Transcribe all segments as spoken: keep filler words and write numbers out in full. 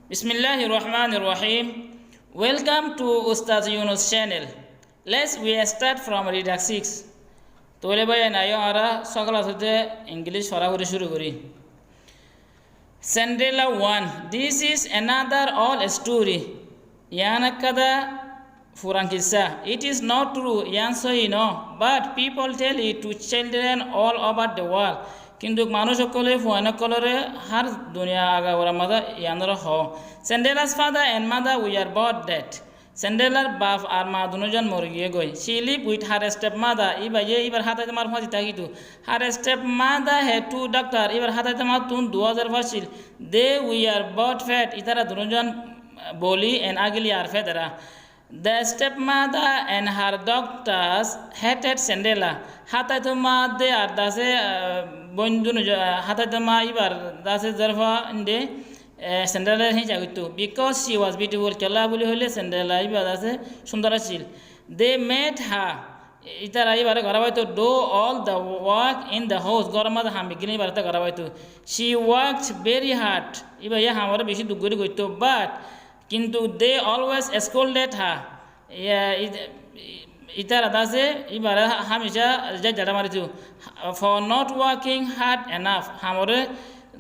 Bismillahir Rahmanir Rahim. Welcome to Ustaz Yunus channel. Let's we start from reader six. Tóile báiyain, aiyó añára só class óite English fora fori cúru gorí. Cinderella one. This is another old story. Yián ekkán furan kissá. It is not true, yián sóiyi noó. But people tell it to children all over the world. Kintu manúic ókkole fuain ókkolore hár duniya agafurar mazé yiánoré hoó. Cinderella's father and mother were both dead. Cinderella'r baf ar maa dunúzon mori giyé goi. She lived with her stepmother. Íbayé íbar hátaito maar fúañti tákito. Her stepmother had two daughters. Íbar hátaito maattún duwá zérfua accíl. They were both fat. Ítara dunúzon boli and ugly ar fédera. The stepmother and her daughters hated Cinderella. Hátaito maa de ar dase, ah, boin dunúzon, ah, hátaito maa íbar dase zérfua inde, eh, Cinderella híñsa goittó. Because she was beautiful. Kiyólla buli hoilé Cinderella íba dase cúndor accíl. They made her. Ítara íbaré gorá faito do all the work in the house. Góror mazé ham beggín íbaré gorá faito. She worked very hard. Íbayé hamoré bicí duk gorí goittó. But Kintu they always scolded her. Iya, it-, ítara dase íbaré hámica zéjjathá marito. For not working hard enough. Hamoré,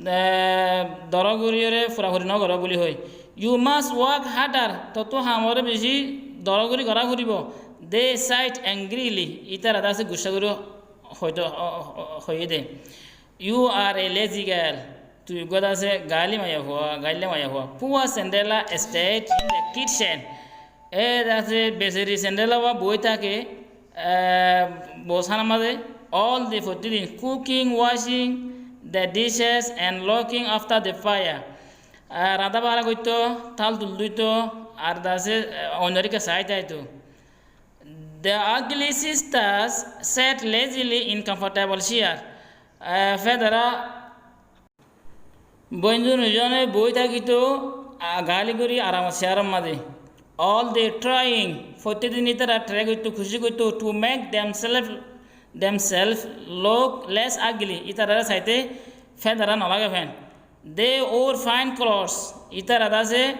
eh, dóro goríyoré furafuri nógoró buli hoó. You must work harder. Tottú hamoré bicí dóro gorí gorá foribó. They said angrily. Ítara dase guccá gorí hoito, ho-, ho-, hoiyé dé. You are a lazy girl. Tui uggúa dase gaáli maiyafua, gaáilla maiyafua. Poor Cinderella stayed in the kitchen. E dase beseri Cinderella uggúa boói táke, eh, bosónar mazé, all the, fottí din, cooking, washing the dishes and looking after the fire. Eh, rañdá baára goittó, tál tul dóito, ar dase, eh, oinor íka saái táito. The ugly sisters sat lazily in comfortable chair. Eh, fédera boin dunúzone boói tákito, ah, gaáli gorí aramor ceyáror mazé. All the trying, fottí din ítara try goittó, kucíc goittó, to make themselves, themselves look less ugly. Ítararé saité fédera no lage fén. They wore fine clothes. Ítara dase,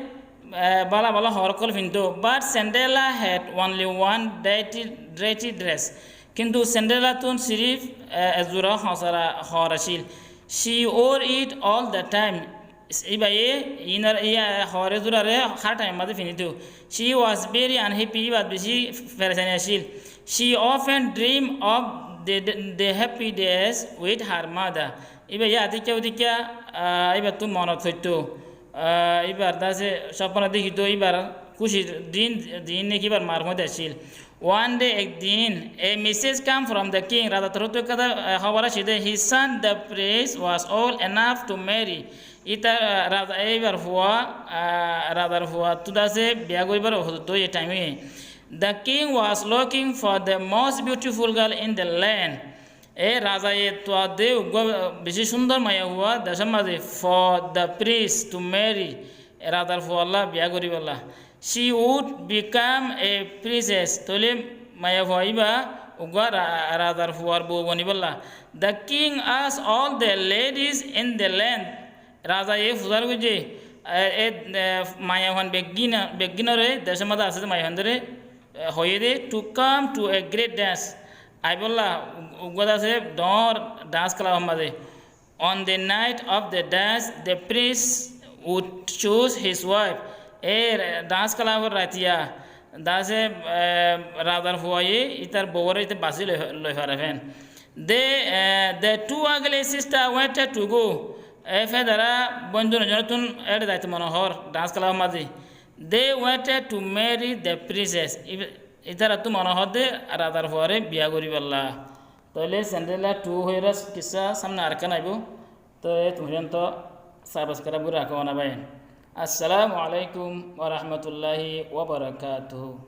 eh, bála bála hoór ókkol fintó. But Cinderella had only one dirty, dirty dress. Kintu Cinderella ttún sirif, eh, ek zura hoóñsara hoór accíl. She wore it all the time. Íbayé, inor, iya, hoór e zuraré hár time mazé fintó. She was very unhappy. Íba bicí ferecani accíl. She often dreamed of the, the happy days with her mother. Íba yá atikká utikká, ah, íbattú monot foittó. Ah, íbar dase sópona dekító, íbar kúcir din, din neki íbar maar fúañti accíl. One day, ek din, a message came from the king. Razar torfóttu ekkán, ah, hóbor aiccé dé, his son, the prince, was old enough to marry. Íta, ah, raza, íbar fua, ah, razar fuattú dase biyá goríbar ufojuktó óiye time óiye. The king was looking for the most beautiful girl in the land. E razaye tuadde uggúa bicí cúndor maiyafua decór mazé, for the prince to marry, razar fuallá biyá goríbollá. She would become a princess, tóile maiyafua íba uggúa ra-, razar fuar bou bonibólla. The king asked all the ladies in the land, razaye fusár goijjé, e, e, e, maiyafuain beggín, beggínoré, decór mazé asé dé maiyafuaindóre, e, hoiyé dé, to come to a great dance. Aibólla, u-, uggúa dase dhoóñr dance club or mazé. On the night of the dance, the prince would choose his wife. E dance club or raitiya, dase, e, razar fuaye ítar bouwóre íte basí loi, loi fare fén. The, e, the two ugly sisters wanted to go. E fédera boin dunúzonóttun éçe zaito mone hoór, dance club or mazé. They wanted to marry the princess. Í-, ítarattú mone hoódde razar fuaré biyá goríbollá. Tóile Cinderella two hoiyóre kissá sámne arekkán aibó. Tóile tuáñra subscribe gorí rakó ná báiyain. Assalamu alaikum wa rahmatullahi wa barakatuhu.